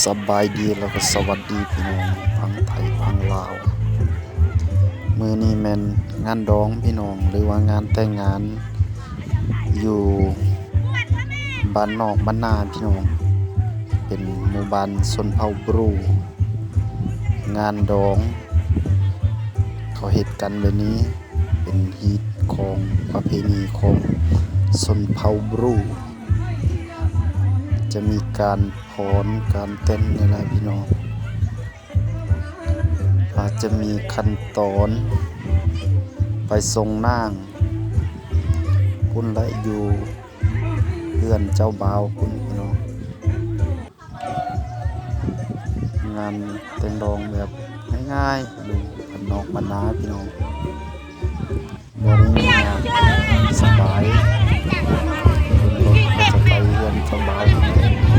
ສະບາຍດີ ແລ້ວກໍສະຫວັດດີພີ່ນ້ອງຝັ່ງໄທຝັ່ງລາວ. ມື້ນີ້ແມ່ນງານດອງພີ່ນ້ອງ ຫຼືວ່າງານແຕ່ງງານ ຢູ່ບ້ານນອກບ້ານນາພີ່ນ້ອງ, ເປັນໝູ່ບ້ານຊົນເຜົ່າບຣູ. ງານດອງເຂົາເຮັດກັນແບບນີ້ ເປັນຮີດຄອງປະເພນີຂອງຊົນເຜົ່າບຣູ. ຈະມີການຟ້ອນການເຕັ້ນນີ້ແຫຼະພີ່ນ້ອງ. ອາດຈະມີຂັ້ນຕອນໄປສົ່ງນາງພຸ້ນແຫຼະ ຢູ່ເຮືອນເຈົ້າບ່າວພຸ້ນພີ່ນ້ອງ. ງານແຕ່ງດອງແບບງ່າຍໆ ຢູ່ບ້ານນອກບ້ານນາພີ່ນ້ອງ. ບໍ່ໄດ້ຫຍຸ້ງຍາກ ສະບາຍ. ຂຶ້ນລົດກໍຈະໄປເຮືອນເຈົ້າບ່າວ.